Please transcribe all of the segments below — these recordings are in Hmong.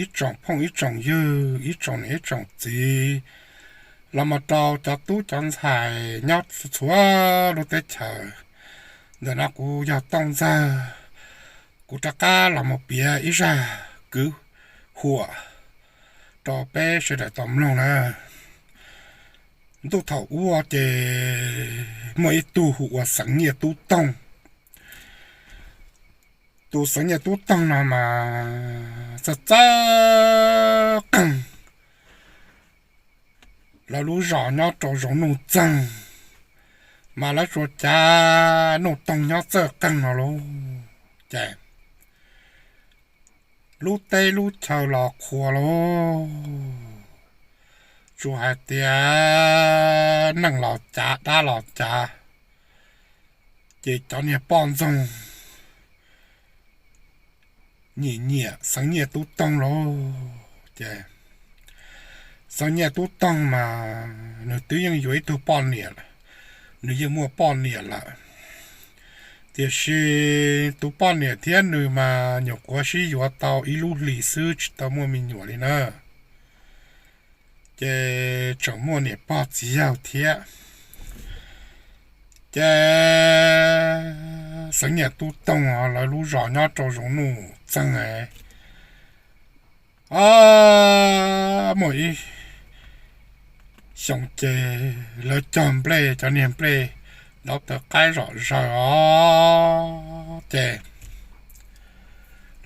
ib tsoom phooj ib tsoom ywg, ib tsoom niam ib tsoom txiv, los mus rau cov tub cov ntxhais nyob txhua lub teb chaws. Ntawm no kuv yog Tooj Ntxawg, kuv rov qab los mus piav ib zaj kwv huam rau peb sawv daws tau mloog na. Ntuj thaum ub ces muaj ib tug hu ua Xeev Nyiaj Tub Toog. Tus Xeev Nyiaj Tub Toog no mas txawj txawj qeeg. Lawv lub zos nyob rau zoov nuj txeeg, mas lawv tsuas cav nuj toog nyob txawj qeeg no lauj. Ces lub teb lub chaw los qhuav lauj, tsuas hais tias neeg los cav dab los cav, ces cov niag poj ntxoog nyiam nyiam Xeev Nyiaj Tub Toog lauj. Ces Xeev Nyiaj Tub Toog mas nws twb yeej yuav ib tug poj niam, nws yeej muaj poj niam lawm, tiam sis tus poj niam thiab nws mas nyuam qhuav sib yuav tau ib lub hlis xwb tsis tau muaj me nyuam li na. Ces tseem muaj niam pog txiv yawg thiab. Ces Xeev Nyiaj Tub Toog lawv lub zos nyob rau zoov nuj txeeg, muaj ib xyoo ces lawv cog nplej, cov niag nplej dauv tawv qaib zom zaws os, ces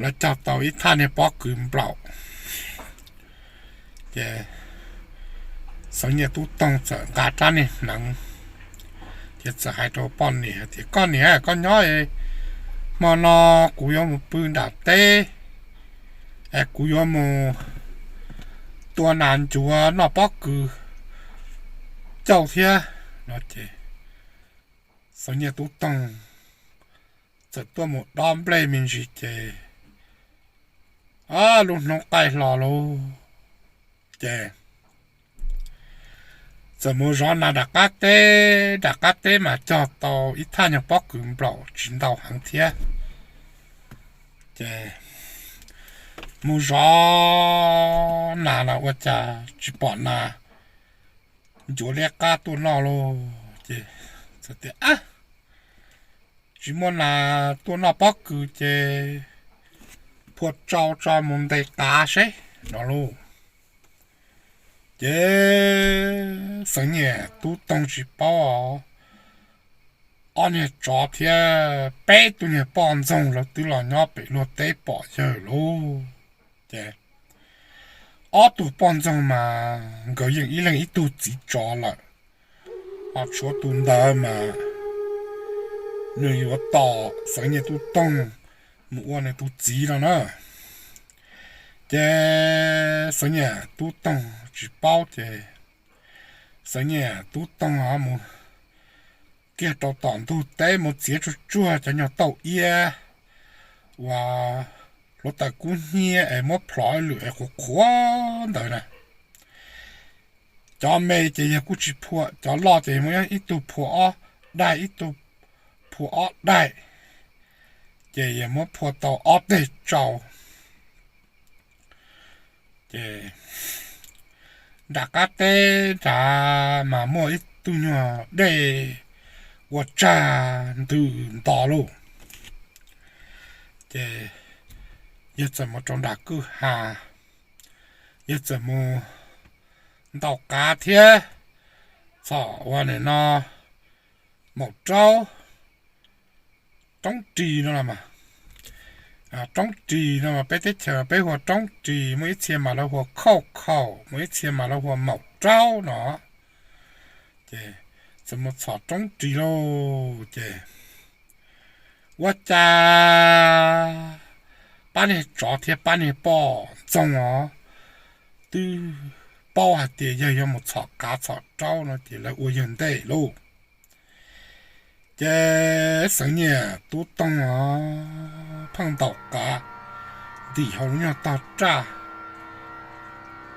lawv cog tau ib thaj niag pob kws nplaum. Ces Xeev Nyiaj Tub Toog txawm nqa rab niag hneev, ces txawm hais rau poj niam tias, Koj niam, koj nyob, hmo no kuv yuav mus pw nram teb, es kuv yuav mus tua nas ncuav noj pob kws cauj thiab no. Ces Xeev Nyiaj Tub Toog txawm tuaj mus dob nplej me ntsis ces lub hnub qaij hlo lauj, ces txawm mus zov nas nram qab teb, nram qab teb mas cog tau ib thaj nyuag pob kws nplaum tsis ntau heev thiab. Ces mus zov nas los ua cas tsis pom nas ncuav liab qab tuaj noj lauj. Ces txawm tias, Ab, tsis muaj nas tuaj noj pob kws ces phua tsau tso mus ntes qav seb no lauj. Ces Xeev Nyiaj Tub Toog tsis paub, ob niag tsov thiab peb tug niag poj ntxoog lawv twb los nyob pem luag teb pom yawg lauj. Ces ob tug poj ntxoog mas nkawd yeej ib leeg ib tug txiv tsov lawm, ho tshuav tus ntawd mas nws yuav tos Xeev Nyiaj Tub Toog mus ua nws tus txiv no na. Ces Xeev Nyiaj Tub Toog tsis paub ces Xeev Nyiaj Tub Toog mus kiag rau tom ntug teb mus txiav tsuag tsuag cov nyuag tauj iab uas hluav taws kub hnyiab es muab plhov lwm es qhuav qhuav ntawd na. Cov me ces yawg kuj tsis phua, cov loj ces muaj ib tug phua ob daim, ib tug phua ob daim, ces yawg muab phua tau ob teg tsau. Ces nram qab teb nrad mas muaj ib tug nyuag dej ua tsag ntws nto lauj. Ces yawg txawm mus rau nram kwj ha, yawg txawm mus ntaus qav thiab txhom ua nim no maum raub, roob ris no los mas. Roob ris no mas peb teb chaws peb hu ua roob ris, muaj ib txhia mas lawv hu ua khauj khaum, muaj ib txhia mas lawv hu ua maum raub no. Ces txawm mus txhom roob ris lauj, ces ua cas pab niag tsov thiab pab niag poj ntxoog os twb paub hais tias yawg yuav mus txhom qav txhom raub no ces lawv ua yawg ntej lauj. Ces Xeev Nyiaj Tub Toog os pheej ntaus qav ntim hauv lub nyuag tog raj,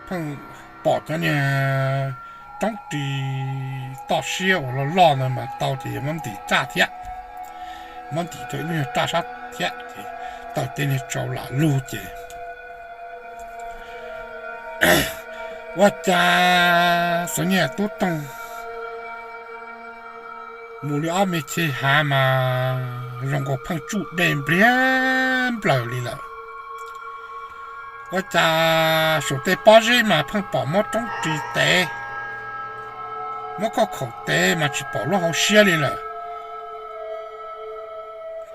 pheej pom cov niag roob ris toj siab uas loj loj ntawd mas tau ces yawg muab ntim raj thiab, muab ntim rau ib lub nyuag raj sab thiab ces tau tej niag tsau lam lug ces Ua cas Xeev Nyiaj Tub Toog mus li ob me chej hav mas zoo nkaus pheej tsuj dej npliag nplaws li lawm. Ua cas saum tej pob zeb mas pheej pom muab roob ris tev, muab khauj khaum tev mas tsis pom lub hauv siab li lawm.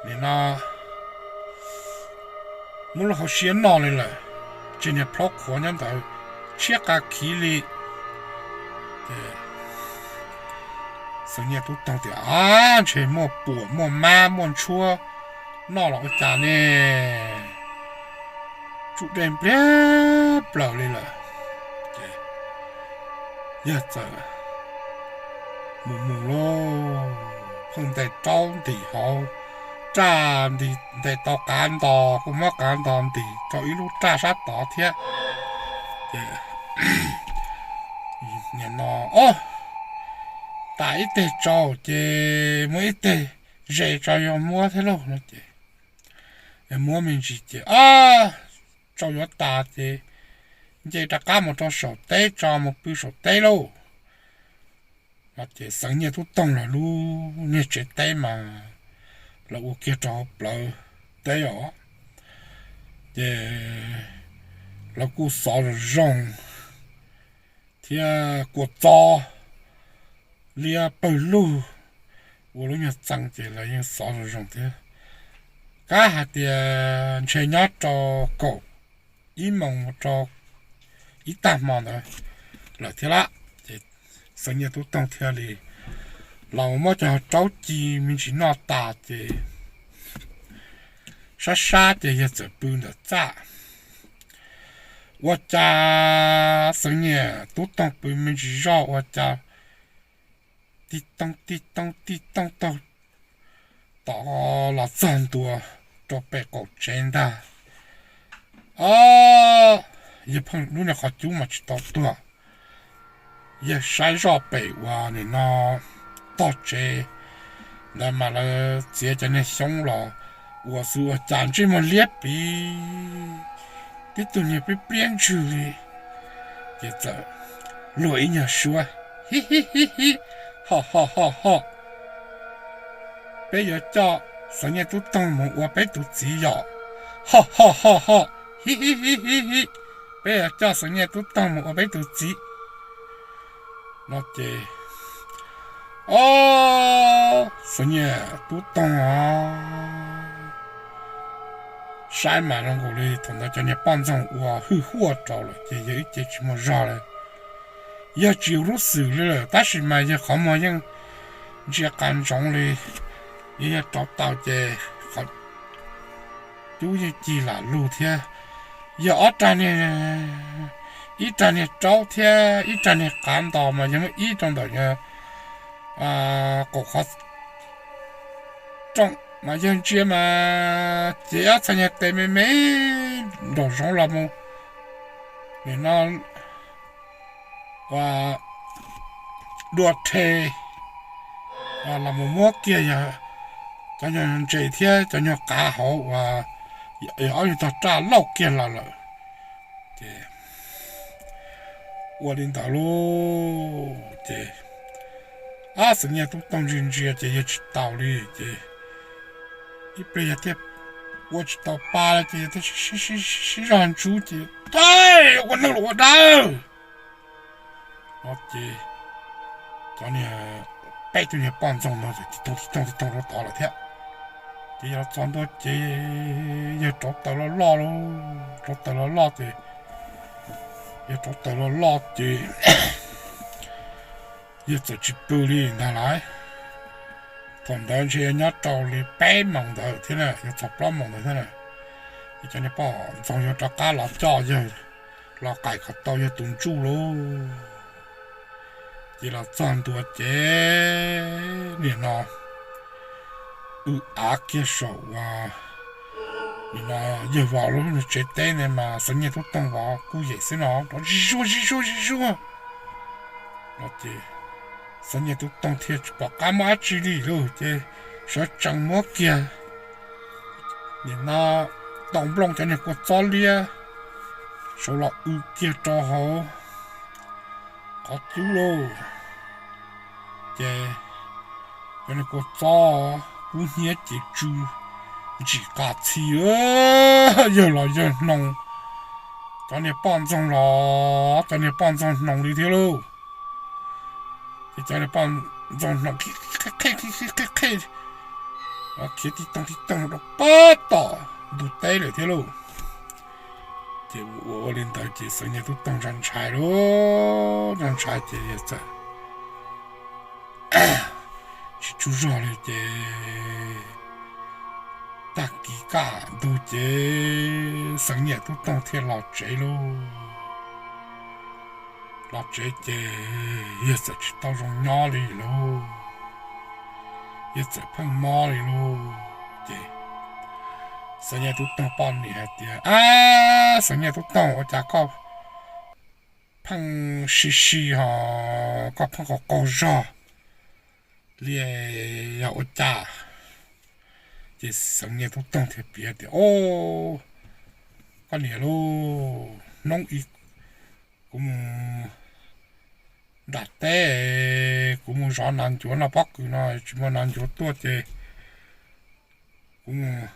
Nim no muab lub hauv siab noj li lawm, tsis niag plhaub qhuav nyob ntawd tshiab qa khiv li. Xeev Nyiaj Tub Toog tias, Ab, ntshe muaj puam muaj mab muaj ntshuab noj los ua cas ne, tsuj dej npliag plaws li lawm. Ces yawg txawm mus mus lauj, pheej ntes raub ntim hauv raj, ntes tau qav ntos kuj muab qav ntos ntim rau ib lub raj sab tod thiab. Ces nim no, o, tas ib teg tsau ces muab ib teg ze tso yuav muab thiab lauj no ces muab me ntsis ces, o, tsau yuav tas ces nce rov qab mus rau saum teb tso mus pw saum teb lauj. No ces Xeev Nyiaj Tub Toog lawv lub niag tsev teb mas lawv ua kiag rau hauv plawv teb os. Ces lawv kuj xov zoo zoo thiab kua txob liab pawg lug ua lub nyuag txee ces lawv yeej xov zoo zoo thiab. Kab hais tias ntshe nyob rau kaum ib moos mus rau ib tag hmo ntawd lawm thiab lawm. Ces Xeev Nyiaj Tub Toog thiaj li los muab cov raub ci me ntsis noj tas ces sab sab ces yawg txawm pw ntawm txaj. Ua cas Xeev Nyiaj Tub Toog pw me ntsis zoj ua cas tij tooj tij tooj tij tooj taug tom los txog ntua rau pem qaum tsev ntag. O, yawg pheej lub niag qhov cub mas tsis tau tuag. Yawg saib zoj pem uas nim no tog tsev ntawd mas lawv txiav cov niag xyoob los ua xwb ua cas ntsej muag liab pliv tib tug niag pliab pliab ntswg li. Ces txawm luag ib nyuag suab, Hi hi hi hi, ho ho ho ho, peb yuav coj Xeev Nyiaj Tub Toog mus ua peb tus txiv yom. Ho ho ho ho, hi hi hi hi hi, peb yuav coj Xeev Nyiaj Tub Toog mus ua peb tus txiv. No ces, o, Xeev Nyiaj Tub Toog os, saib mas zoo nkaus li thaum ntawd cov niag poj ntxoog ua hwj huaj rau lawm ces yawg ib ce tsis muaj zog li. Yawg tsis hlub xwm li lawm tab sis mas yawg qhov muag yeej ntsia qas ntsoov li. Yog yawg rauv taws ces qhov cub yeej cig lam lug thiab. Yog ob rag niag, ib rag niag raub thiab ib rag niag qav ntos mas yawg muab ib rau ntawm qaum qhov rooj mas yawg ntsia mas cev ob txhais niag tes me me nraum zoov los mus. Nim no ua dua rhe los mus muab kiag yog cov nyuag ntses thiab cov nyuag qav hauv uas ob nyuag tog raj lauj kiag los lawm. Ces ua li ntawd lauj ces, ab, Xeev Nyiaj Tub Toog ntsia ntsia ces yawg tsis taus li ces ib pliag yawg thiaj ua tsis tau pa li ces yawg thiaj sib zog ntsub ces, Thaij, ua neeg los ua dawb! No ces cov niag peb tug niag poj ntxoog no tib toog tib toog tib toog rau tod lawm thiab. Ces yawg los txog ntua ces yawg rauv taws loj loj lauj, rauv taws loj loj ces, yawg rauv taws loj loj ces yawg txawm tsis pw li ntag lauj. Thaum ntawd ntshe yog nyob rau li peb moos ntawd thiab na, yog txog plaub moos ntawd thiab na. Ces cov niag poj ntxoog yawg rov qab los coj yawg los qaim qhov tau yawg tus ntsuj lauj. Ces los txog ntua ces nim no w av kiag saum uas nim no yawg vov lub tsev teb ntawd mas Xeev Nyiaj Tub Toog vov kuj yem xwb no, rov zig zuag zig zuag zig zuag. No ces Xeev Nyiaj Tub Toog thiaj tsis pom qab muab dab tsi li lauj, ces sawv tsees muab kiag nim no tau nplooj cov niag kua txob liab sawv los w kiag rau hauv qhov cub lauj. Ces cov niag kua txob kub hnyiab ces tsw ntsim qas txhi, yawg los yawg hnoos, cov niag poj ntxoog los cov niag poj ntxoog hnoos li thiab lauj. Ces cov niag poj ntxoog hnoos qhib qhib qhib qhib, khiav tib toog tib toog rau pem tom ntug teb lawm thiab lauj. Ces ua ua li ntawd ces Xeev Nyiaj Tub Toog ntshai ntshai lauj, ntshai ntshai ces txawm tsis tsaug zog li ces tag kis kaj ntug ces Xeev Nyiaj Tub Toog thiaj los tsev lauj. Los tsev ces yawg txawm tsis tau zoo nyob li lauj, yawg txawm pheej mob li lauj. Ces Xeev Nyiaj Tub Toog poj niam hais tias, Ab, Xeev Nyiaj Tub Toog, ua cas koj pheej si si ho koj pheej qaug qaug zog li, yog ua cas? Ces Xeev Nyiaj Tub Toog thiaj piav tias, Au, koj niam lauj, hnub ib kuv mus nram teb, kuv mus zov nas ncuav noj pob kws no tsis muaj nas ncuav tuaj ces kuv mus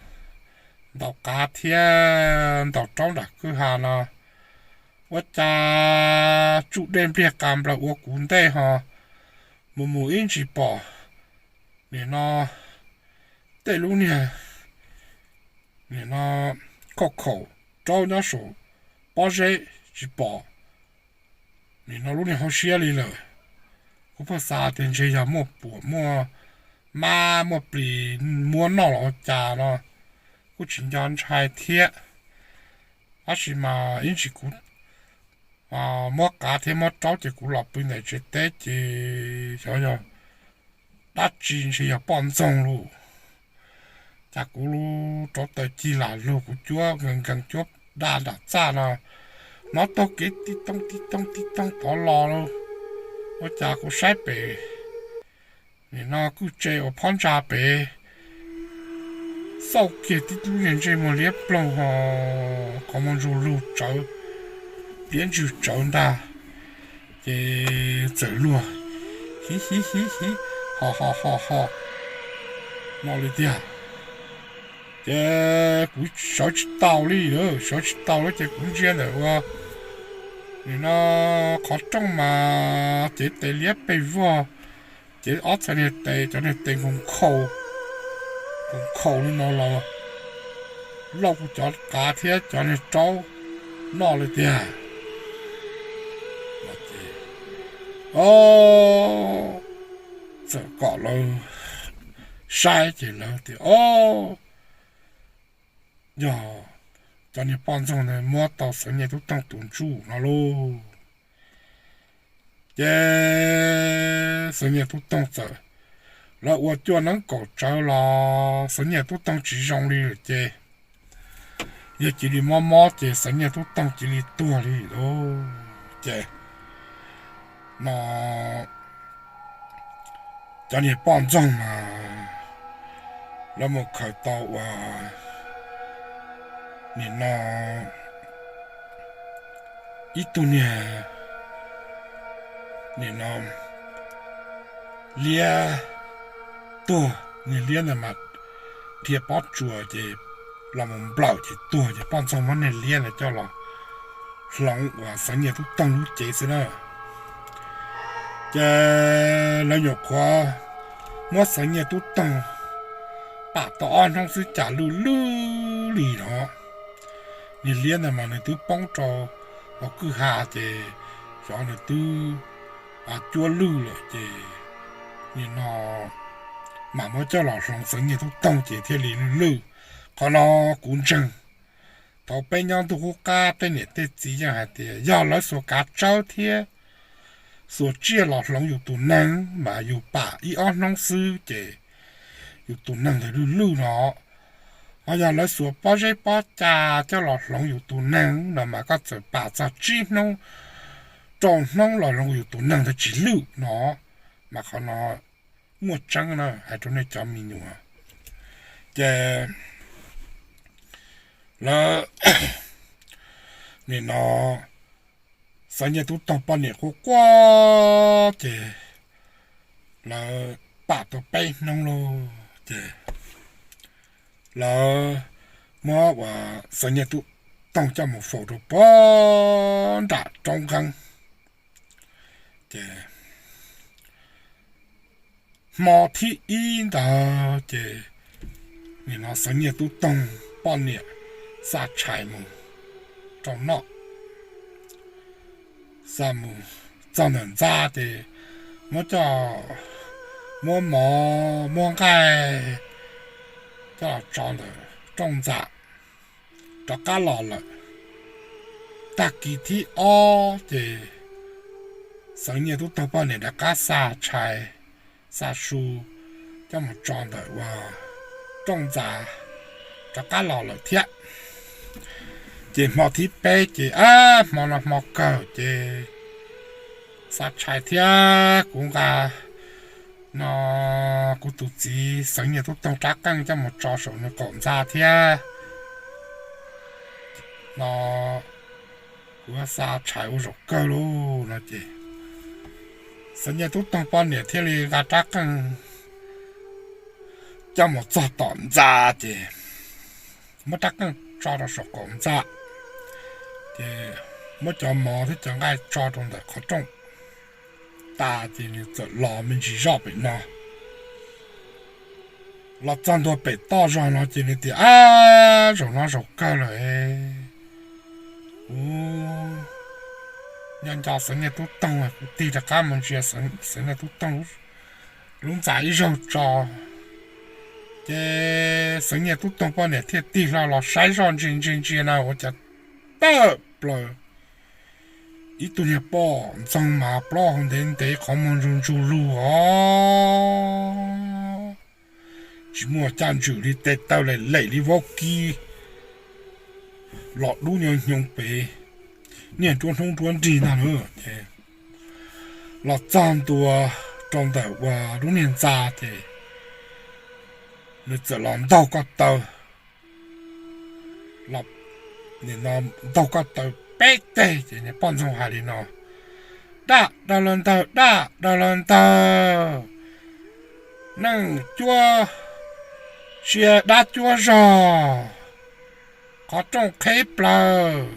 ntaus qav thiab ntaus raub nram kwj ha no, ua cas tsuj dej npliag qas nplaws ua kuv ntej ho mus mus ib ntsis pom nim no tej lub niag nim no khauj khaum raub nyob saum pob zeb tsis pom nim no lub niag hauv siab li lawm. Kuv pheej xav tias ntshe yog muaj puam muaj mab muaj plis muab noj los ua cas no, kuj tsis nco ntshai thiab. Tab sis mas ib ntsis kuv muab qav thiab muab raub ces kuv los pw ntawm tsev teb ces xyov yog dab tsi, ntshe yog poj ntxoog lauj. Cas kuv rauv taws cig lam lug kuv cuab nkees nkees cuab daj nram txaj no, hnov taug kev tib toog tib toog tib toog tod los lauj. Ua cas kuv saib pem nim no kwj tse uas phab ntsa pem xauj kiag tib tug niag ntsej muag liab ploog ho qhov muag ntsuj lug tsawv, piav ntswg tsawv ntag. Ces txawm luag hiv hiv hiv hiv ho ho ho ho no li tiag. Ces kuv sawv tsis tau li, sawv tsis tau li ces kuv ntsia ntawm ua nim no qhov rooj mas cev tes liab pes vog, ces ob txhais niag tes, cov niag tes nkhaus nkhaus nkhaus li no los lauj kuv cov qav thiab cov niag raub noj li tiag. Ces o, txawm kom lawv saib ces lawv tias o, yog cov niag poj ntxoog ntawd muab tau Xeev Nyiaj Tub Toog tus ntsuj no lauj. Ces Xeev Nyiaj Tub Toog txawm, lawv ua cuaj neeb kaum tsawv los Xeev Nyiaj Tub Toog tsis zoo li lawm ces yog cia li mob mob ces Xeev Nyiaj Tub Toog cia li tuag li lauj. Ces no cov niag poj ntxoog mas lawv mus khaws tau ua nim no ib tug niag nim no liab tuag, niag liab ntawd mas dhia pob tsuas ces los mus nplawm ces tuag ces poj ntxoog muab niag liab ntawd coj los hloov uas Xeev Nyiaj Tub Toog lub cev xwb na. Ces lawv nyuam qhuav muab Xeev Nyiaj Tub Toog pam tau ob hnub xwb cas lwj lwj li no. Niag liab ntawd mas nws twb poob rau hauv kwj ha ces xyov nws twb cuab lwj lawm ces nim no mam muab coj los hloov Xeev Nyiaj Tub Toog ces thiaj li lwj lwj. Qhov no kuv ntseeg thaum peb nyob ntuj qub qab tej niam tej txiv yeej hais tias yog lawv xuas kav tsawb thiab xuas tsiaj los hloov yus tus neeg mas yus pam ib ob hnub xwb ces yus tus neeg ntawd lwj lwj no. Ho yog lawv xuas pob zeb pob ca coj los hloov yus tus neeg no mas koj txawm pam txog tsib hnub rau hnub los hloov yus tus neeg ntawd tsis lwj no. Mas qhov no muaj tseeb na, hais rau nej cov me nyuam. Ces lawv nim no Xeev Nyiaj Tub Toog poj niam quaj quaj ces lawv pam tau peb hnub lauj ces lawv muab uas Xeev Nyiaj Tub Toog coj mus faus rau puag nram roob nqeeb. Ces hmo thib ib ntawd ces nim no Xeev Nyiaj Tub Toog poj niam xa tshais mus rau noj, xa mus txog ntawm ntxa ces muab coj, muab mov muab nqaij coj los tso ntawm rooj ntxa rov qab los lawm. Tag kis thib ob ces Xeev Nyiaj Tub Toog poj niam rov qab xa tshais, xa su coj mus tso ntawm ua rooj ntxa rov qab los lawm thiab. Ces hmo thib peb ces ab hmo no hmo kawg ces xa tshais thiab kuv nqa no kuv tus txiv Xeev Nyiaj Tub Toog rab qeej coj mus tso saum nws qaum ntxa thiab no kuv xa tshais ua zaum kawg lauj no ces Xeev Nyiaj Tub Toog poj niam thiaj li nqa rab qeej coj mus txog tom ntxa ces muab rab qeej tso rau saum qaum ntxa ces muab cov mov thiab cov nqaij tso rau ntawm qhov rooj tas ces nws txawm los me ntsis zoj pem no. Los txog ntua pem toj zog no ces nws tias, ab, zaum no zaum kawg lawm, kuv nyob nco Xeev Nyiaj Tub Toog, kuv tig rov qab mus ntsia Xeev Nyiaj Tub Toog lub ntxa ib zaug tso. Ces Xeev Nyiaj Tub Toog poj niam thiaj tig hlo los saib zoj ntsia ntsia ntsia na ua cas tawm plaws ib tug niag poj ntxoog mas plaub hau ntev ntev qhov muag ntsug ntsug lug os. Tsis muaj caj ntswm li, tes taw lem lem li vaub kib los dub nyob nyoog pem niaj nruab hnub nruab nrig ntag na. Ces los txog ntua rau ntawm ua lub niag ntxa ces nws txawm los ntaug ko taw, los ntaug ko taw peb teg ces niag poj ntxoog hais li no, dab dag los ntawg, dab dag los ntawg, neej cuab sia dab cuab zog, qhov rooj qheb plaws,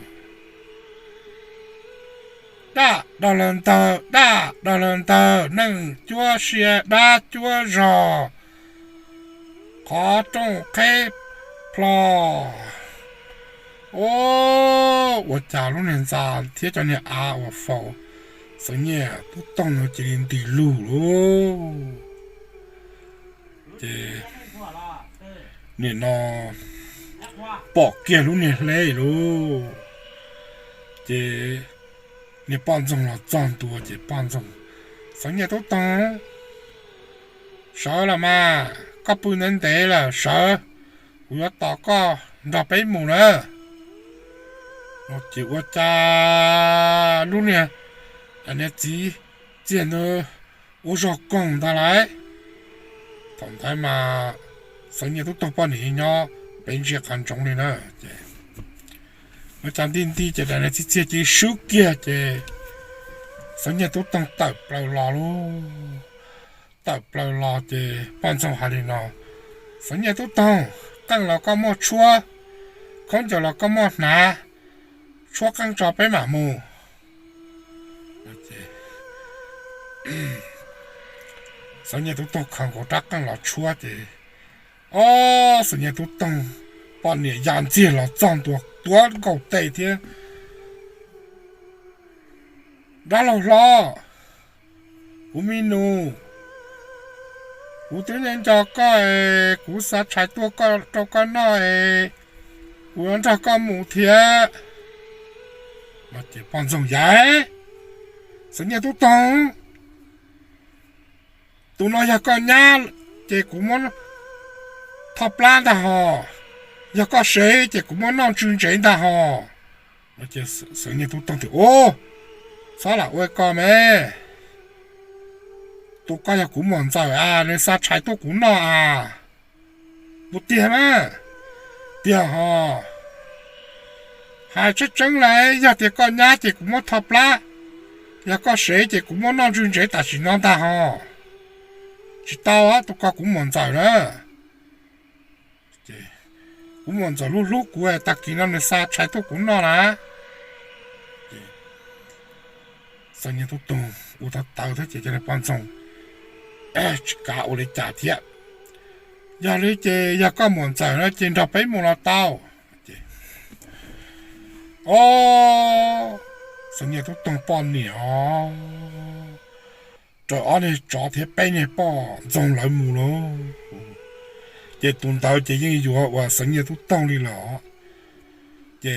dab dag los ntawg, dab dag los ntawg, neej cuab sia dab cuab zog, qhov rooj qheb plho. Ua cas lub niag ntxa thiab cov niag av uas faus Xeev Nyiaj Tub Toog no cia li nti lug lauj. Ces nim no pom kiag lub niag hleb lauj. Ces niag poj ntxoog los txog ntua ces poj ntxoog, Xeev Nyiaj Tub Toog, sawv los mas, koj pw ntev ntev lawm, sawv, kuv yuav tos koj nrog peb mus na. Ces ua cas lub niag, niag txiv txiag ntawd ua zog koog ntag lauj. Thaum ntawd mas Xeev Nyiaj Tub Toog poj niam nyob pem ntsia qhov ntsoov li na. Ces ua cas nti nti ces daim niag txiv txiag cia li swb kiag ces Xeev Nyiaj Tub Toog tawm plaws los lauj. Tawm plaws los ces poj ntxoog hais li no, Xeev Nyiaj Tub Toog, qeej los koj muaj tshuab, khaub ncaws los koj muaj hnav, tshuab qeej tso peb mam mus. Xeev Nyiaj Tub Toog khaws nkaus rab qeej los tshuab ces, ob, Xeev Nyiaj Tub Toog poj niam ya ntxiag los txog ntua tuav nkaus tes thiab, dab laug hlob, kuv me nus, kuv twb nco koj es kuv xa tshais tuaj rau koj noj es kuv yuav nrog koj mus thiab. Ces poj ntxoog, yam, Xeev Nyiaj Tub Toog, tus no yog koj nyab ces kuv muab thoj plab ntag hos, yog koj sev ces kuv muab noj tsw ntsev ntag hos. Xeev Nyiaj Tub Toog tias, ub, txhob lam ua ko me, tus ko yog kuv muam ntxawm a, nws xa tshais tuaj kuv noj a. Puas tiag na? Tiag hos. Hais tseeb tseeb lawm, yog tias koj nyab ces kuv muab tho plab, yog koj sev ces kuv muab noj ntswg ntsev tam sim no ntag hos. Tsis tau, tus ko kuv muam ntxawm na. Kuv muam ntxawm hlub hlub kuv, tag kis no nws xa tshais tuaj kuv noj na. Xeev Nyiaj Tub Toog ua tau tawv thiab ces cov niag poj ntxoog tsis kav ua li cas thiab. Yog li ces yog koj muam ntxawm no ces nrog peb mus los tau. Ob, Xeev Nyiaj Tub Toog poj niam os, raws ob niag tsov thiab peb niag poj ntxoog lawv mus lauj. Ces tus ntawd ces yeej yuav uas Xeev Nyiaj Tub Toog li lawm. Ces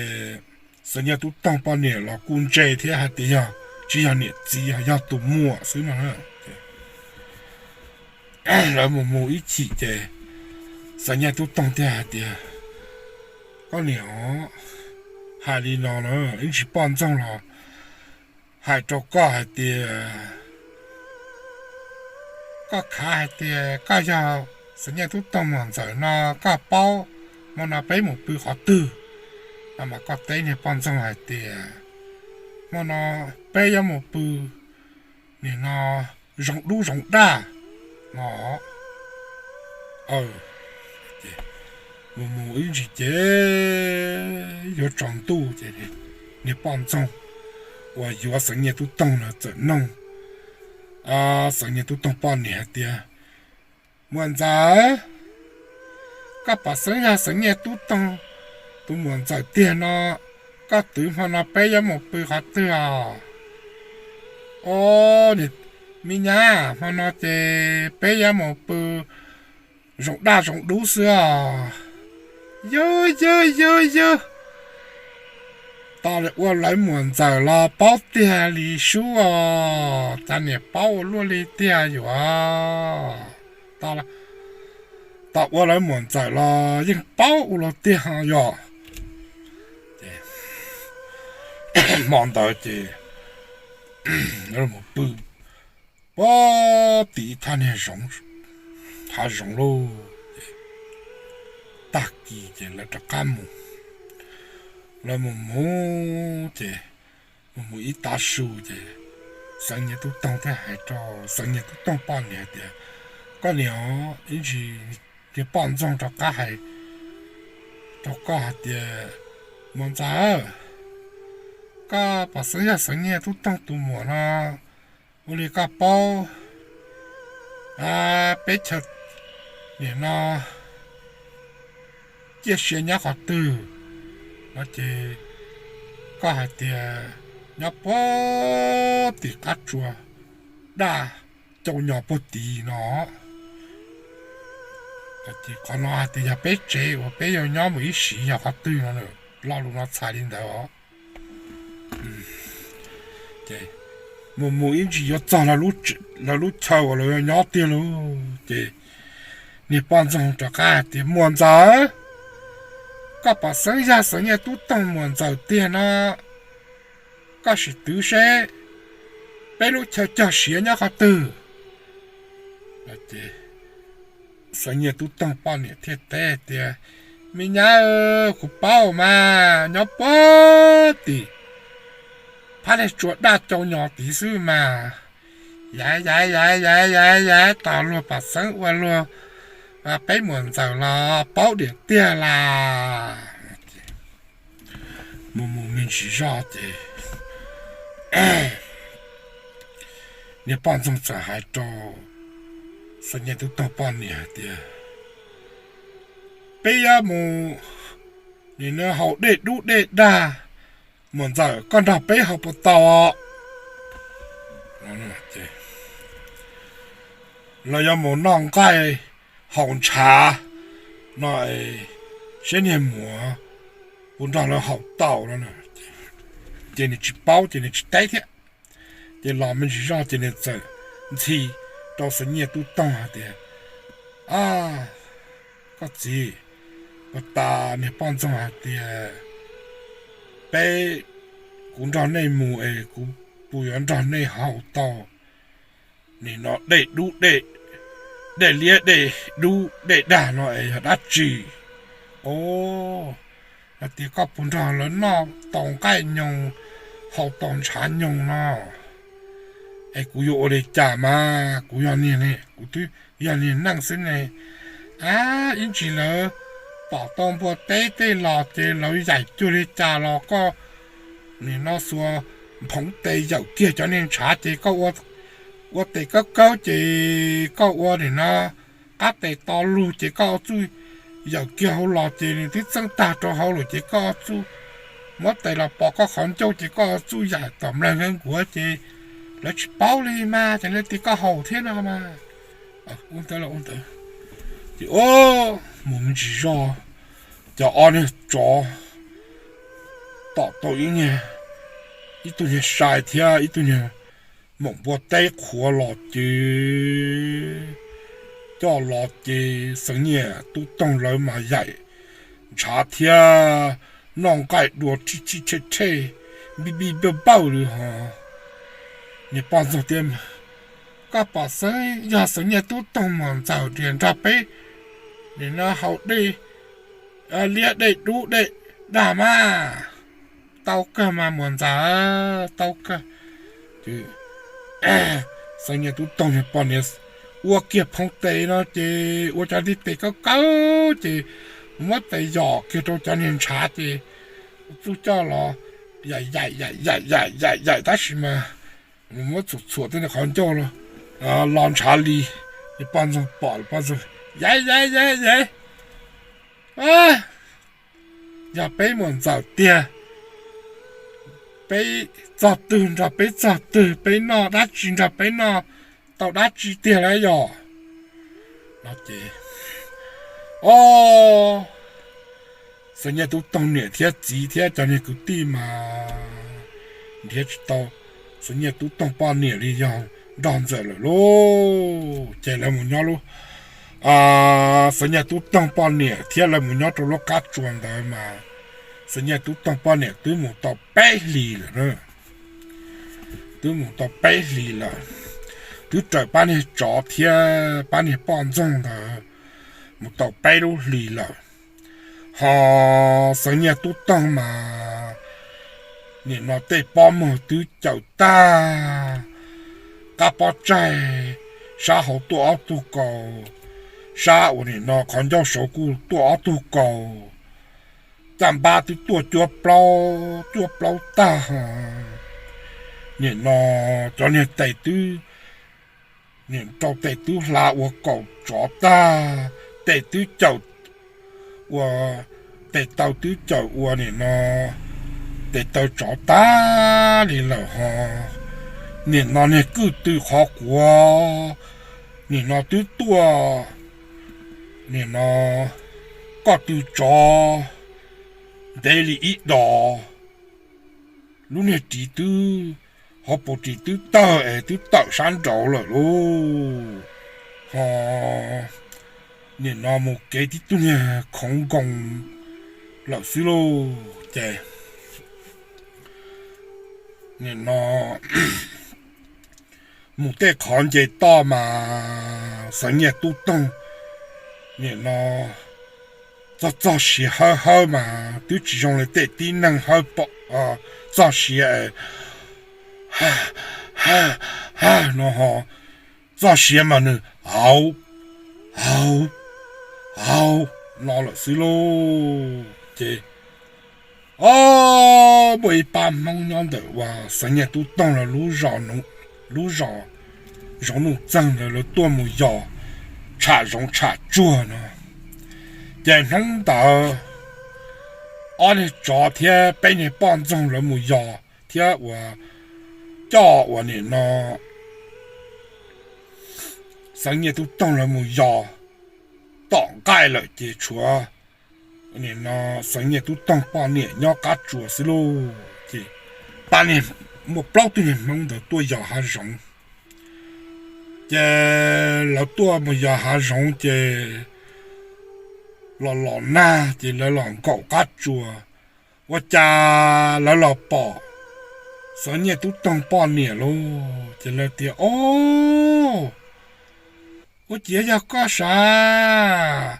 Xeev Nyiaj Tub Toog poj niam los kuj ntse thiab hais tias yog tsis yog niam txiv, yog tus muam xwb no. Lawv mus mus ib chim ces Xeev Nyiaj Tub Toog thiaj hais tias, koj niam, hais li no na, ib ntsis poj ntxoog los hais rau koj hais tias, koj khav hais tias koj yog Xeev Nyiaj Tub Toog muam ntxawm no, koj paub hmo no peb mus pw qhov twg no mas koj teb niag poj ntxoog hais tias hmo no peb yuav mus pw nim no zoov dub zoov daj no. Mus mus ib ntsis ces yuav tsaus ntuj ces niag poj ntxoog uas yuav Xeev Nyiaj Tub Toog no txawm noog Xeev Nyiaj Tub Toog poj niam hais tias, muam ntxawm, koj pom xeeb yog Xeev Nyiaj Tub Toog tus muam ntxawm tiag no, koj twv hmo no peb yuav mus pw qhov twg os? Os, me nyab, hmo no ces peb yuav mus pw zoov daj zoov dub xwb os. Yawg yawg yawg yawg, tos ua lawv muam ntxawm los paub tiag li sub os, cas niam paub ua luaj li tiag yuav. Tos ua lawv muam ntxawm los yeej paub ua luaj tiag yog. Hmo ntawd ces mus pw puag tim ib thaj niag zoov, hav zoov lauj. Tag kis ces lawv rov qab mus, lawv mus mus ces mus mus ib tav su ces Xeev Nyiaj Tub Toog thiaj hais rau Xeev Nyiaj Tub Toog poj niam hais tias, koj niam, ib ntsis niag poj ntxoog rov qab hais rau koj hais tias, muam ntxawm, koj pom xeeb yog Xeev Nyiaj Tub Toog tus muam no, ua li koj paub peb chaw nim no ciaj sia nyob qhov twg no ces koj hais tias nyob puag tim qab tsua daj cau nyo puag tid no. Qhov no hais tias yog peb tsev uas peb yuav nyob mus ib sim yog qhov twg no, lo lus no txhais li ntawd os. Mus mus ib ntsis yuav txog lawv lub chaw uas lawv nyob tiag lauj. Ces niag poj ntxoog rov qab hais tias, muam ntxawm, koj pom xeeb yog Xeev Nyiaj Tub Toog muam ntxawm tiag no, koj sim twv seb peb lub chaw cog siav nyob qhov twg. Xeev Nyiaj Tub Toog poj niam thiaj teb tias, me nyab, kuv paub mas, nyob puag tim phab niag tsua daj cau nyo tid xwb mas. Yaiv yaiv yaiv yaiv yaiv yaiv, tos luag pom xeeb ua luag peb muam ntxawm los paub diam tiag las. Mus mus me ntsis zoj ces niag poj ntxoog txawm hais rau Xeev Nyiaj Tub Toog poj niam hais tias, peb yuav mus nim no haus dej dub dej dag, muam ntxawm koj nrog peb haus puas tau? Los yuav mus noj nqaij haus ntshav no, seb niag muam puas nrog lawv haus tau no. Ces nws tsis paub ces nws tsis teb thiab. Ces los me ntsis zoj ces nws txawm ntxhi rau Xeev Nyiaj Tub Toog hais tias, a, koj txiv, puag ta niag poj ntxoog hais tias peb, kuv nrog nej mus es kuv puas yuav nrog nej haus tau nim no dej dub dej, dej liab dej dub dej dag no es yog dab tsi? Os, Tias koj puas nrog lawv noj tau nqaij nyoos, haus tau ntshav nyoos no? Es kuv yuav ua li cas mas kuv yog niag, kuv twb yog niag neej xwb ne. A, ib ntsis lawv pom tau npua teb tej los ces lawv yaim cuag li cas los koj nim no xuas nphoov tes yawm kiag cov niag ntshav ces koj ua tes kawb kawb ces koj ua nim no qab tes to lug ces koj txuj yawm kiag hauv los ces nws twb txeeb tag rau hauv lawm ces koj txuj muab tes los pov koj qhov ncauj ces koj txuj yaim tom nplaig nkuav ces lawv tsis paub li mas ces lawv tias koj haus thiab no mas. Ces mus me ntsis zog, cov ob niag tsov tom tau ib niag, ib tug niag sai thiab ib tug niag maum npua teb qhuav los ces coj los ces Xeev Nyiaj Tub Toog lawv mas yaim ntshav thiab noj nqaij dua rhij rhij rhej rhej, npij npij npawj npawj li ho. Niag poj ntxoog tias, koj pom xeeb yog Xeev Nyiaj Tub Toog muam ntxawm riam nrog peb nim no haus dej liab dej dub dej dag mas. Tau kawg mas muam ntxawm, tau kawg. Xeev Nyiaj Tub Toog niag poj niam ua kiag phoo tes no ces ua cov ntiv tes kawb kawb ces muab tes yom kiag rau cov niag ntshav ces txuj coj los yaim yaim yaim yaim yaim yaim yaim tab sis mas muab txhuam txhuam tej niag qhov ncauj los ntshav li. Niag poj ntxoog pom, poj ntxoog, yaim yaim yaim yaim, yog peb muam ntxawm tiag, peb txog twg nrog peb txog twg, peb noj dab tsi nrog peb noj tau dab tsi tiag lawm yog. Ces, o, Xeev Nyiaj Tub Toog niam thiab txiv thiab cov niag kwv tij mas nrhiav tsis tau Xeev Nyiaj Tub Toog poj niam li, yog nrog ntxawm lawm lauj. Ces lawv mus nyob lub, Xeev Nyiaj Tub Toog poj niam thiab lawv mus nyob rau lub qab tsua ntawd mas Xeev Nyiaj Tub Toog poj niam twb mus tau peb hlis lawm na. Twb mus tau peb hlis lawm, twb raws pab niag tsov thiab pab niag poj ntxoog ntawd mus tau peb lub hlis lawm. Ho Xeev Nyiaj Tub Toog mas nim no tej pob muag twb caws tag, qab pob tsaig sab hauv tuaj ob tug kaus, sab uas nim no qhov ncauj saud kuj tuaj ob tug kaus, caj npab twb tuaj cuab plaub cuab plaub tag. Nim no cov niag tes twb, nim rau tes twb hla ua kaus tsov tag, tes twb caws ua, tes taw twb caws ua nim no tes taw tsov tag li lawm ho. Nim no niag kwj tw qhov quav, nim no twb tuaj, nim no koj tw tsov ntev li ib dos, lub niag ris twb, hauv paus ris twb tawg es twb tawm sab nraud lawm lauj. Ho nim no mus kev tib tug niag khoov nkoos lawm xwb lauj. Ces nim no mus tej qhov nce toj mas Xeev Nyiaj Tub Toog nim no txog txog siav hawb hawb mas twb tsis zoo li tej tib neeg hawb pom, txog siav ha no ho, txog siav mas nws hauv hauv hauv no lawm xwb lauj. Ces o, muaj ib pab Hmoob nyob ntawm uas Xeev Nyiaj Tub Toog lawv lub zos, lub zos zoov nuj txeeg ntawd lawv tuaj mus yos tsham zoov tsham tsuag no. Ces hnub ntawd ob niag tsov thiab peb niag poj ntxoog lawv mus yos thiab uas coj uas nim no Xeev Nyiaj Tub Toog lawv mus yos tom nqaij lawm ces tshuav nim no Xeev Nyiaj Tub Toog poj niam nyob qab tsuas xwb lauj. Ces pab niag, muaj plaub tug niag Hmoob ntawd tuaj yos hav zoov. Ces lawv tuaj mus yos hav zoov ces los los nag ces lawv los nkaum qab tsuas, ua cas lawv los pom Xeev Nyiaj Tub Toog poj niam lauj. Ces lawv tias, o, ua ciav yog koj sav,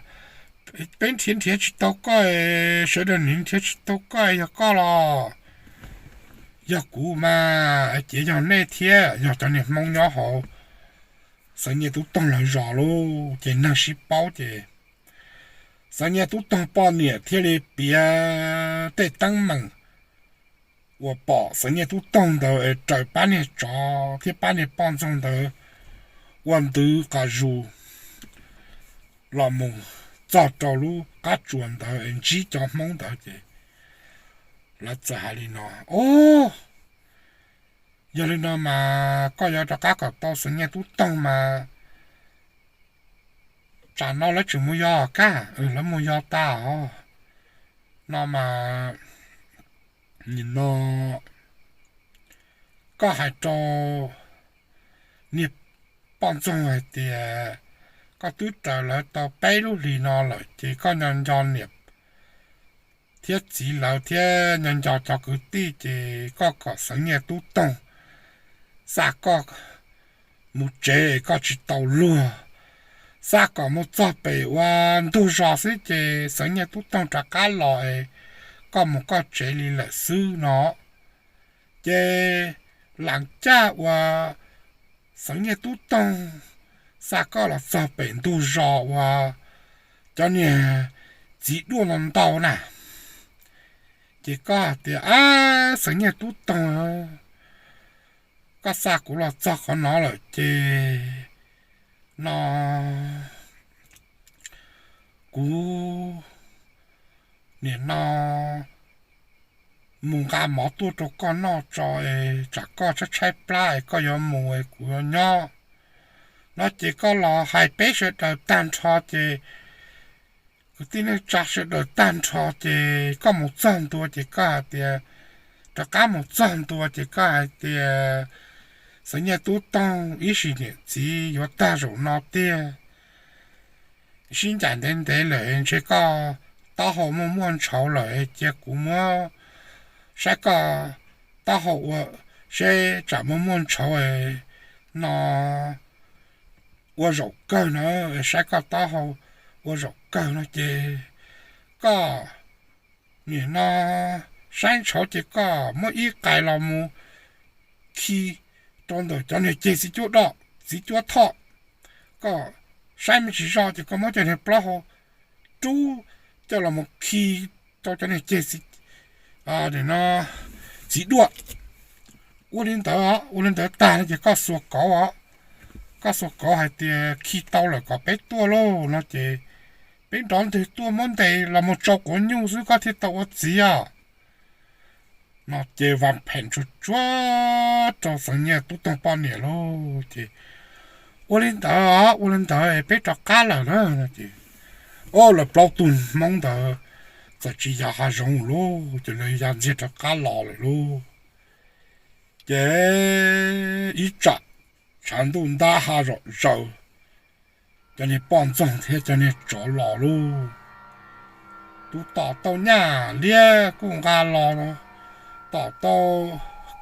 Peb nrhiav nrhiav tsis tau koj, sawv daws nrhiav nrhiav tsis tau koj, yog koj los? Yog kuv mas, ces yog nej thiab, yog cov niag Hmoob nyob hauv Xeev Nyiaj Tub Toog lawv zos lauj. Ces neeg sib paub ces Xeev Nyiaj Tub Toog poj niam thiaj li piav tej teeb meem uas pom Xeev Nyiaj Tub Toog ntawd es raws pab niag tsov thiab pab niag poj ntxoog ntawd ua ntwv qas zus los mus txog rau lub qab tsuas ntawd es ntsib cov Hmoob ntawd ces lawv txawm hais li no: Ub, yog li no mas koj yuav rov qab kom tau Xeev Nyiaj Tub Toog mas tsam no lawv tseem mus yos kab, lawv mus yos tas os. No mas nim no koj hais rau niag poj ntxoog hais tias koj twb raws lawv tau peb lub hlis no lawm ces koj nco nco niam thiab txiv lawv thiab nco nco cov kwv tij ces koj kom Xeev Nyiaj Tub Toog xa koj mus tsev es koj tsis tau luag, xa kom mus txog pem ua ntug zos xwb ces Xeev Nyiaj Tub Toog rov qab los es koj mus koj tsev li lawm xwb no. Ces lam caj uas Xeev Nyiaj Tub Toog xa koj los txog pem ntug zos uas cov niag txiv duaj ntau ntau na, ces koj hais tias, Ab, Xeev Nyiaj Tub Toog, koj xa kuv los txog qhov no lawm ces no kuv nim no mus nqa mov tuaj rau koj noj tso es tsam koj tshaib tshaib plab es koj yuav mus es kuv yuav nyob. No ces koj los hais peb sawv daws tag nrho ces kwv tij neej tsa sawv daws tag nrho ces koj mus txog ntua ces koj hais tias, rov qab mus txog ntua ces koj hais tias, Xeev Nyiaj Tub Toog ib sim niam txiv yuav tag zaum no tiag, sib ncaim ntev ntev lawm ntshe koj taub hau muaj muaj ntshauv lawm, cia kuv muab saib koj taub hau ua, seb tsam muaj muaj ntshauv no ua zaum kawg no, saib koj taub hau ua zaum kawg no ces koj nim no saib ntshauv ces koj muab ib qais los mus khi rau ntawm cov niag ceg txiv cuab doj txiv cuab thoj. Koj saib me tsis zoj ces koj muab cov niag plaub hau rub coj los mus khi rau cov niag ceg txiv, no, txiv duaj. Ua li ntawd, ua li ntawd tag no ces koj xuas kauv os, koj xuas kauv hais tias khi tau lawm kom peb tuaj lauj no ces peb nrov ntwg tuaj muab ntes los mus tsau quav nyuj xwb koj thiaj tau ua txiv os. No ces vam phem tsuag tsuag rau Xeev Nyiaj Tub Toog poj niam lauj ces, ua li ntawd, ua li ntawd peb rov qab lawm na no ces, o, lawv plaub tug Hmoob ntawd txawm tsis ya hav zoov lauj ces lawv ya ntxiag rov qab los lawm lauj. Ces ib tsam tshav ntuj ntab ha zom zaws, cov niag poj ntxoog thiab cov niag tsov los lauj. Tus tom tau nyaj liab kuj nqa los, tom tau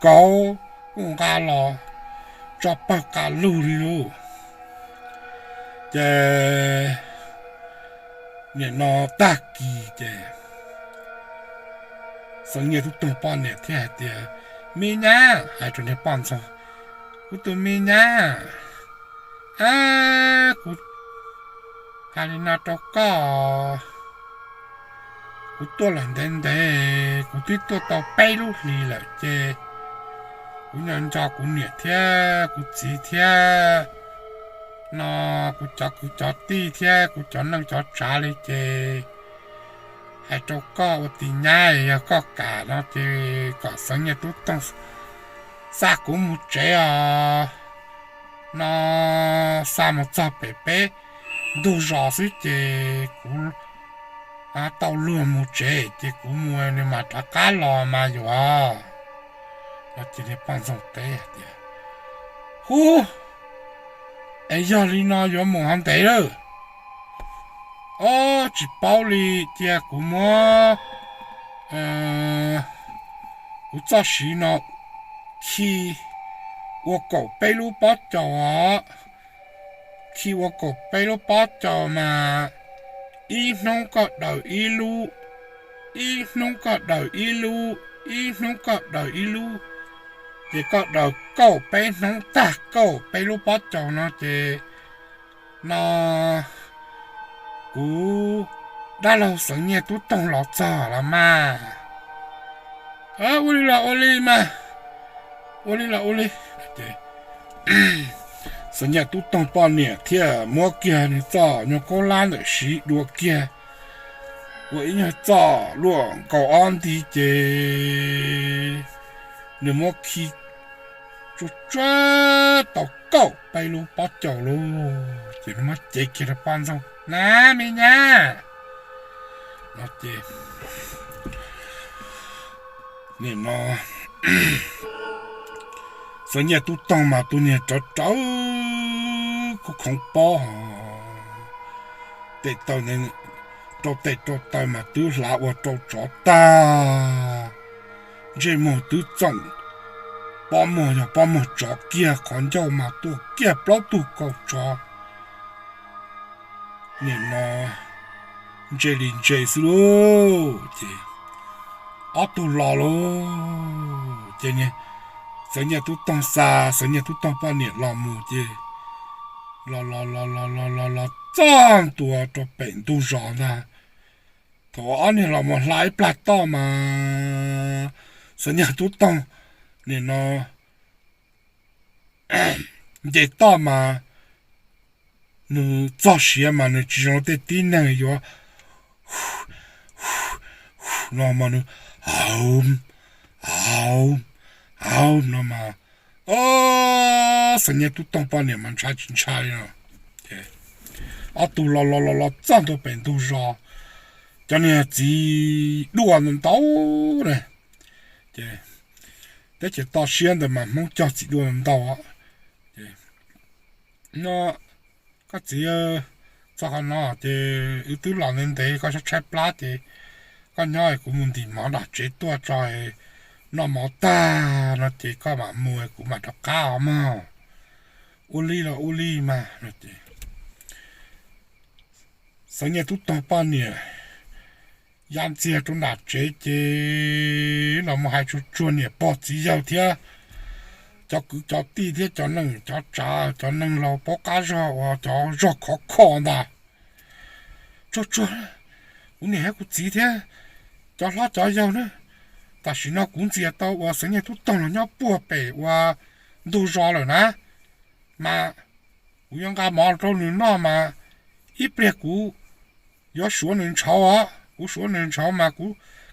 kauv kuj nqa los, tso pawg qa lug li lauj. Ces nim no tag kis ces Xeev Nyiaj Tub Toog poj niam thiaj hais tias, me nyab, hais rau niag poj ntxoog, kuv tus me nyab, a, kuv hais li no rau koj, kuv tuaj lawm ntev ntev, kuv twb tuaj tau peb lub hlis lawm ces kuv nco nco kuv niam thiab kuv txiv thiab no, kuv cov kwv cov tij thiab kuv cov neej cov tsav li ces hais rau koj ua tis nyab, yog koj kam no ces kom Xeev Nyiaj Tub Toog xa kuv mus tsev os. No xa mus txog pem peb ntug zos xwb ces kuv tau luag mus tsev ces kuv mus nws mam rov qab los mas yuav. No ces niag poj ntxoog teb tias, hub, es yog li no yuav mus ho ntev lawm. Ob, tsis paub li, cia kuv muab, kuv txoj siv no khi ua kaum peb lub pob caus os. Khi ua kaum peb lub pob caus mas ib hnub koj daws ib lub, ib hnub koj daws ib lub, ib hnub koj daws ib lub, ces koj daws kauj peb hnub tag kauj peb lub pob caus no ces no kuv dab laug Xeev Nyiaj Tub Toog los txog los mas. Ua li los ua li mas, ua li los ua li. Xeev Nyiaj Tub Toog poj niam thiaj muab kiag nws txoj nyuag kaub lab ntawm siv dua kiag ua ib nyuag txoj luaj nkaus ob nti ces nws muab khi tsuag tsuag tau kauj peb lub pob caus lauj. Ces nws muab cev kiag rau poj ntxoog na, me nyab, no ces nim no Xeev Nyiaj Tub Toog mas tus niag rawv rawv kuj khoov pob, tes taw, rau tes rau taw mas twb hlav ua rau tsov tag, ntsej muag twb txoom pob muag, yog pob muag tsov kiag, qhov ncauj mas tuaj kiag plaub tug kaus tsov. Nim no ntse li ntse xwb lauj. Ces ob tug los lauj, ces Xeev Nyiaj Tub Toog xa Xeev Nyiaj Tub Toog poj niam los mus ces los los los los los los los txog ntua rau pem ntug zos ntag. Thaum ob niag los mus hla ib plag toj mas Xeev Nyiaj Tub Toog nim no nce toj mas nws txog siav mas nws tsis zoo tej tib neeg yuav no mas nws hauv, hauv, hauv no mas, o, Xeev Nyiaj Tub Toog poj niam mas ntshai tsis ntshai li no. Ob tug los los los los txog ntua pem ntug zos, cov niag txiv duaj ntau ntau na, ces teb chaws toj siab ntawd mas Hmoob cog txiv duaj ntau ntau. No, koj txiv, txog qhov no ces wb twb los ntev ntev, koj tshaib tshaib plab ces koj nyob, kuv mus ntim mov nram tsev tuaj tso, noj mov tag no ces koj mam mus, kuv mam rov qab os mog. Ua li los ua li mas no ces Xeev Nyiaj Tub Toog poj niam ya ntxiag rau nram tsev ces los mus hais tsuag tsuag niam pog txiv yawg thiab cov kwv cov tij thiab cov neej cov tsav, cov neeg laus paub qab zog uas cov zog khov kho ntag. Tsuag tsuag, kuv niam thiab kuv txiv thiab cov hlob cov yau na, tam sim no kuv ntxias tau uas Xeev Nyiaj Tub Toog los nyob puag pem ua ntug zos lawm na, mas kuv yuav nqa mov rau nws noj mas ib pliag kuv yuav suav nws ntshauv os. Kuv suav nws ntshauv mas kuv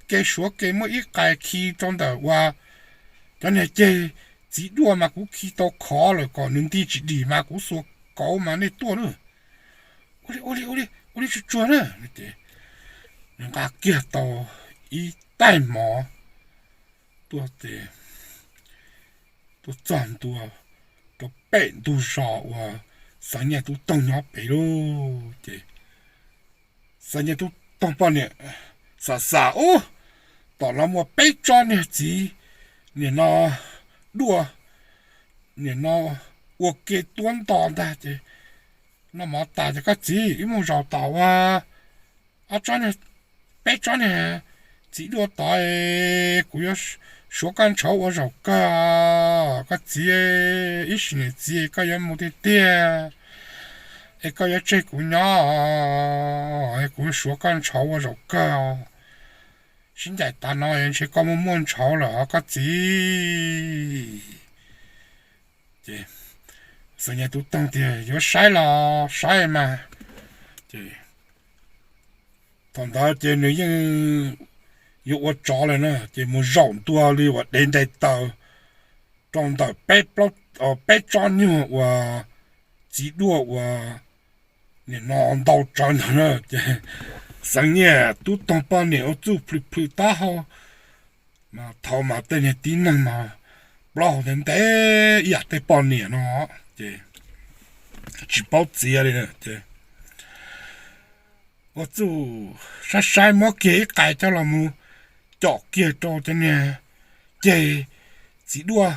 ke suav ke muab ib qais khi rau ntawm uas cov niag ceg txiv duaj mas kuv khi tau khov lawm kom nws nti tsis dim mas kuv xuas kauv mas nej tuaj na. Ua li, ua li, ua li, ua li tsuag tsuag na. Nws nqa kiag tau ib taig mov tuaj ces tuaj txog ntua rau pem ntug zos uas Xeev Nyiaj Tub Toog nyob pem lauj. Ces Xeev Nyiaj Tub Toog poj niam xav xav ub, tom no muaj peb tsob niag txiv, nim no duaj, nim no ua ke tuab nto ntag ces noj mov tas ces koj txiv, wb mus zaum tom ua ob tsob, peb tsob niag txiv duaj tod, kuv yuav suav koj ntshauv ua zaum kawg. Koj txiv, ib sim niam txiv koj yuav mus tiag tiag es koj yuav tseg kuv nyob, kuv yuav suav koj ntshauv ua zaum kawg. Sib ncaim tas no ntshe koj muaj muaj ntshauv lawm os koj txiv. Ces Xeev Nyiaj Tub Toog tias yuav saib los saib mas. Ces thaum ntawd ces nws yeej yuav ua tsov lawm na, ces mus zaum ntua li uas dev ntais taws rau ntawm peb tsob nyuag uas txiv duaj uas nim no ntau tsawv ntawd na. Ces Xeev Nyiaj Tub Toog poj niam ua txuj plhws plhws taub hau, mas thaum mas tej niag tib neeg mas plaub hau ntev ntev ib yam tej poj niam no ces tsis paub txiav li na. Ces ua txuj saib saib muab kiag ib qais coj los mus com kiag rau cov niag ceg txiv duaj,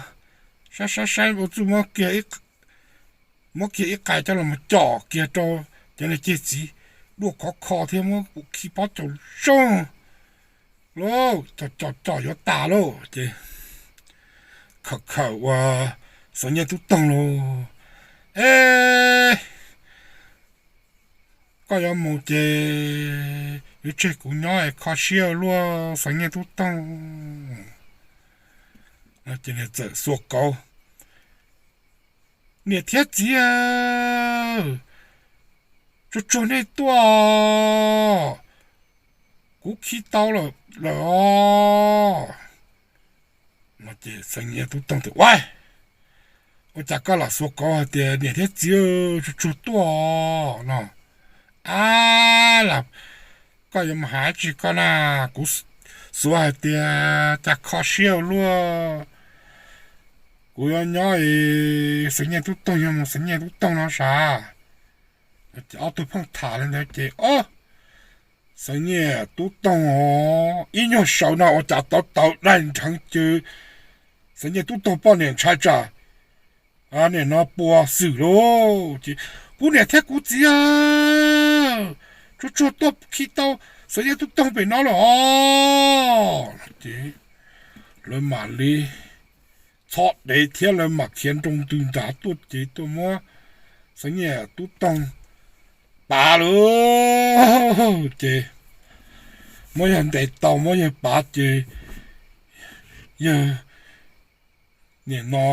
saib saib saib ua txuj muab kiag ib qais coj los mus com kiag rau cov niag ceg txiv dua khov kho thiab muab kuv khi pob caus zoog lauj, co co co yuav tas lauj. Ces khawm khawm ua Xeev Nyiaj Tub Toog lauj, E, koj yuav mus ces yuav tseg kuv nyob es kho siab ua luaj Xeev Nyiaj Tub Toog. Ces nws txawm xuas kauv, Niam thiab txiv, tsuag tsuag nej tuaj, kuv khi tau lawm os. Ces Xeev Nyiaj Tub Toog tias, Ua, ua cas koj lam xuas kauv hais tias niam thiab txiv tsuag tsuag tuaj no? A, lam, koj yuav mus hais tsis koj na, kuv xuav hais tias cas kho siab ua luaj, kuv yuav nyob Xeev Nyiaj Tub Toog, yuav mus Xeev Nyiaj Tub Toog no sav. Ob tug pheej tham li ntawd ces, O, Xeev Nyiaj Tub Toog, ib nyuag saum no ua cas tau tau daig nrheev cw, Xeev Nyiaj Tub Toog poj niam ntshai tsam nim no puas xwm lauj. Ces, Kuv niam thiab kuv txiv tsuag tsuag tuaj khi tau Xeev Nyiaj Tub Toog pem no lawm os. Ces lawv mam li txhob dev thiab lawv mam khiav nroo ntws nrad tuaj ces tuaj muab Xeev Nyiaj Tub Toog pav lawm. Ces muab yawg ntes tau muab yawg pav ces yawg nim no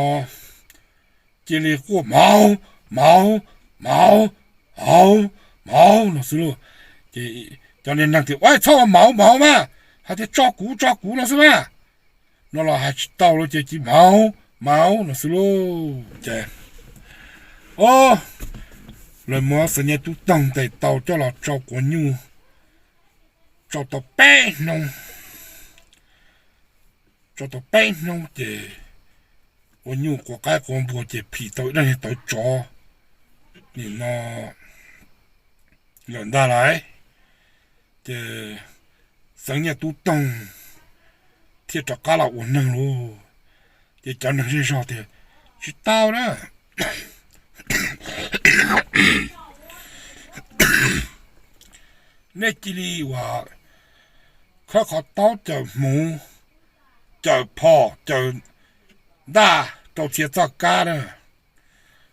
cia li quaj mauv mauv mauv mauv mauv no xwb lauj. Ces cov niag neeg tias, Ua, txhob ua mauv mauv mas, hais tias tso kuv tso kuv no xwb mas, no los hais tsis tau lauj, ces cia li mauv mauv no xwb lauj. Ces, o, lawv muab Xeev Nyiaj Tub Toog ntes tau coj los tsau quav nyuj, tsau tau peb hnub, tsau tau peb hnub ces quav nyuj quav qaib quav npua ces phim tau ib daim niag tawv tsov nim no lawm ntag lauj. Ces Xeev Nyiaj Tub Toog thiaj rov qab los ua neeg lauj. Ces cov neeg zej zog tias, Tsis tau na, nej cia li ua khawb qhov taub caws hmuv, caws phom caws ntaj rau txhia txoj kab na.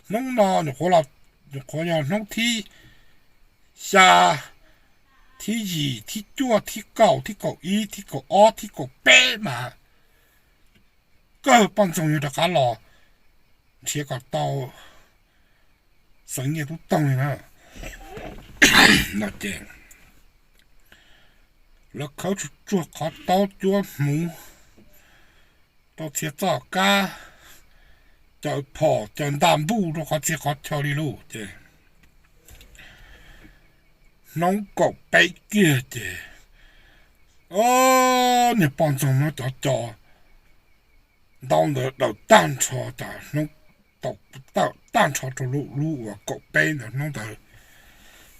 Hnub no nyuam qhuav yog hnub thib xya, thib yim, thib cuaj, thib kaum, thib kaum ib, thib kaum ob, thib kaum peb mas kawg poj ntxoog yuav rov qab los nrhiav kom tau Xeev Nyiaj Tub Toog li na. No ces lawv khawb tsuag tsuag qhov taub cuab hmuv rau txhia txoj kab, caws phom caws ntaj npuj rau qhov txhia qhov chaw li lauj. Ces hnub kaum peb kiag ces, o, niag poj ntxoog muab cov co ntaub ntawd daws tag nrho, cas hnub tau tag nrho rau lub uas kaum peb ntawd hnub ntawd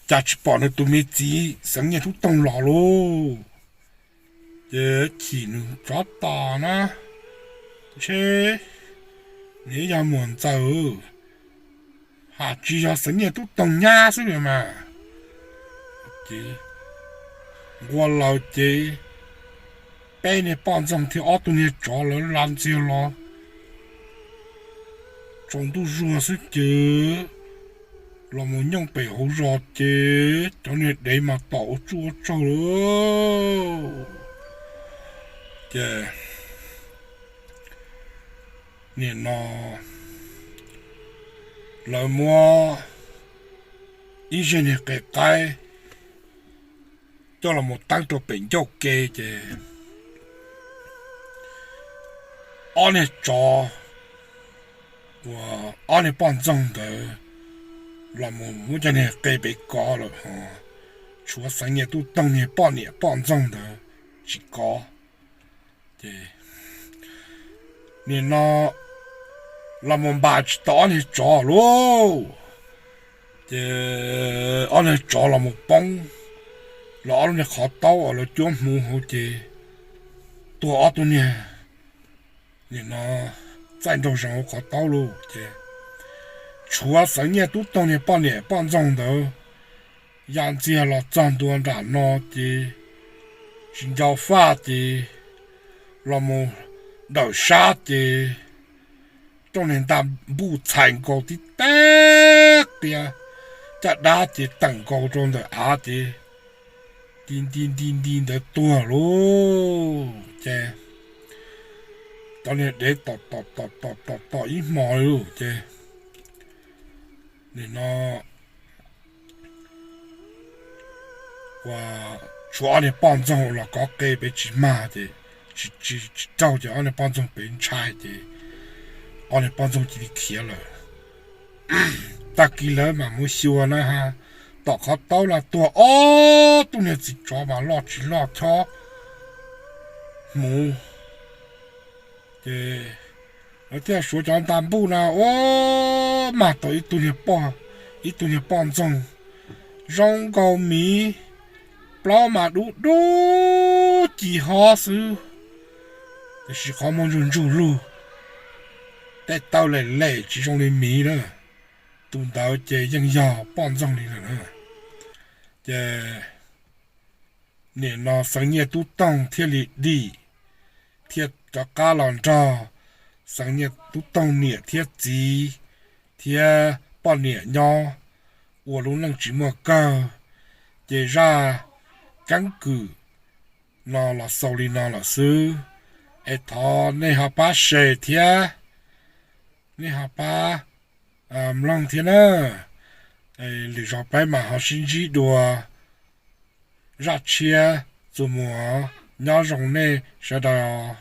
cas tsis pom nws tus me txiv Xeev Nyiaj Tub Toog los lauj. Ces chim nws tsov tos na, ntshe nws yog muam ntxawm, hais tsis yog Xeev Nyiaj Tub Toog nyab xwb li mas. Ces nquas laws ces peb niag poj ntxoog thiab ob tug niag tsov lawv la ntxiag los tsaus ntuj zuag xwb ces los mus nyooj pem hauv zos ces cov niag dev mas tom ua tsuj ua tsaug lawm. Ces nim no lawv muab ib zej niag qe qaib coj los mus teeb rau pem ncauj ke ces ob niag tsov uas ob niag poj ntxoog ntawd los mus muab cov niag qe pem kov lawm ho tshuav Xeev Nyiaj Tub Toog niag poj niam poj ntxoog ntawd tsis kov. Ces nim no los mus npam tsis tau ob niag tsov lauj. Ces ob niag tsov los mus poob los ob lub niag qhov taub uas lawv cuab hmuv hauv ces tuag ob tug niag nim no txaij nraug zoov hauv qhov taub lauj. Ces tshuav Xeev Nyiaj Tub Toog niag poj niam poj ntxoog ntawd Ya ntxiag los txog ntua nram no ces tsis nco faj ces los mus dawm sab ces rooj niag ntaj npuj txhais nkaus tib teg qia caj dab ces teem nkaus rau ntawm av ces nti nti nti nti ntawd tuag lauj. Ces cov niag dev tom tom tom tom tom tom ib hmos li lauj ces nim no ua tshuav ob niag poj ntxoog los kov qe pem tsis mag ces tsis tsis raug ces ob niag poj ntxoog pem ntshai ces ob niag poj ntxoog cia li khiav lawm. Tag kis lawv mam mus xyuas na ha, tom qhov taub no tuag ob tug niag txiv tsov mas loj tsis loj chob hmuv. Ces lawv thiaj suav cov ntaj npuj na ua mag tau ib tug niag poj, ib tug niag poj ntxoog zoo nkaus miv, plaub mas dub dub ci hob xwb, tiam sis qhov muag ntsug ntsug lug, tej taw lem lem tsis zoo li miv na. Tus ntawd ces yeej yog poj ntxoog li lawm na. Ces nim no Xeev Nyiaj Tub Toog thiaj li dim, thiaj rov qab los nrog Xeev Nyiaj Tub Toog niam thiab txiv thiab poj niam nyob ua lub neej tsis muaj kawg. Ces zaj keeb kwm no los xaus li no lawm xwb, es thov nej ho pab share thiab nej ho pab mloog thiab na. Lwm zaus peb mam ho sib ntsib dua zaj tshiab txuas mus, nyob zoo nej sawv daws.